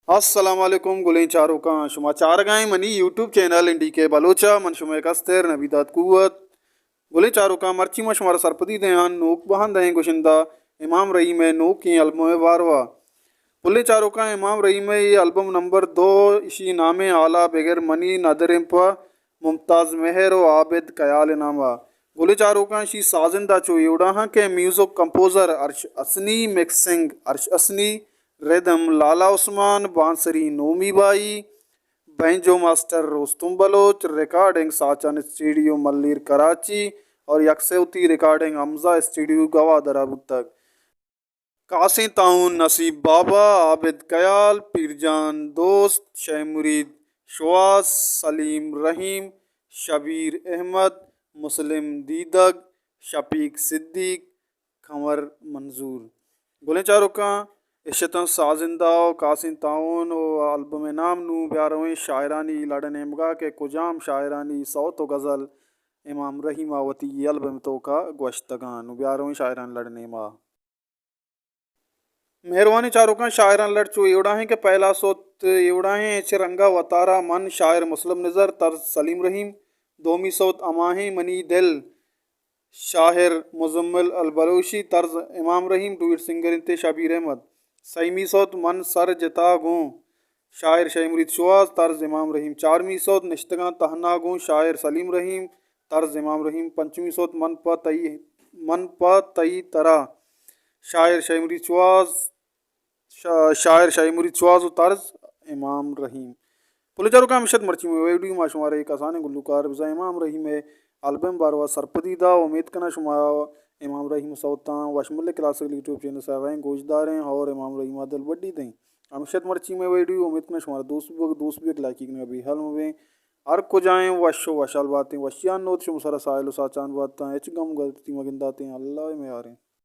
السلام علیکم گلیں چاروکاں، شما چارگائیں منی یوٹیوب چینل این ڈی کے بلوچا، من شمئے کستر نبی داد قوت۔ گلیں چاروکاں، مرچی ما شمارا سرپدی دیاں نوک بہندیں گشندہ امام رحیم ء نوکیں البم ء باروا۔ گلیں چاروکاں، امام رحیم ء اے البم نمبر دو، اشی نامیں حالا بگر منی ندریں پہ ممتاز مہر و عابد کیال ناما۔ گلیں چاروکاں، اشی سازندہ چو ایوڑا ہاں کہ میوزک کمپوزر ارش حسنی، مکسنگ ارش حسنی، ردم لالا عثمان، بانسری Navami by, banjo master Rustam Baloch, ریکارڈنگ ساچان اسٹوڈیو ملیر کراچی اور یک صوتی ریکارڈنگ حمزہ اسٹوڈیو گوادر ء بوتگ۔ کاسیں تعاون نصیب بابا، عابد کیال، پیرجان دوست، شے مرید شواز، سلیم رحیم، شبیر احمد، مسلم دیدگ، شفیق صدیق، قمر منظور۔ گلیں چاروکاں، اشتاں سازندہ و کاسیں تعاون و البم نام۔ نوں بیا رویں شاعرانی لڑ نیمگا کہ کجام شاعرانی صوت و غزل امام رحیم ء وتی اے البم توکا گوشتگاں۔ نوں بیا رویں شاعرانی لڑ نیما۔ مہروانیں چاروکاں، شاعران لڑ چو ایوڑا ہیں کہ پہلا سوت ایوڑا ہیں، چہ رنگا وتارا من، شاعر مسلم نظر، طرز سلیم رحیم۔ دومی سوت ہماہیں منی دل، شاعر مزمل البلوشی، طرز امام رحیم، ڈوئٹ سنگر انت شبیر احمد۔ سیمی سوت من سر جتا گوں، شاعر شے مرید شواز، طرز امام رحیم۔ چارمی سوت نشتگاں تہنا گوں، شاعر سلیم رحیم، طرز امام رحیم۔ پنچمی سوت من پہ تئی، من پہ تئی ترا، شاعر شے مرید شواز، شا-، شاعر شے مرید شواز و طرز امام رحیم۔ پلیں چاروکاں، ہمیشت مرچی مئے ویڈیو ما شمارا یک کسانیں گلوکار بزاں امام رحیم ء البم باروا سرپدی دا۔ امید کناں شما امام رحیم سوتاں وشمل کلاسیکل یوٹیوب چینل سرا رہیں گوش داریں اور امام رحیم ء دل بڈی دیں۔ ہمیشت مرچی مئے ویڈیو، امید کناں شمارا دوست بوگ، دوست بیگ، لائکی کنگا بے حال مبیں۔ ہر کجائیں وش و وشحال باتیں، وشیان نوت شما سرا ساحل و ساچان باتاں، ہچ گم گرتی مگنداتیں، اللہ میاریں۔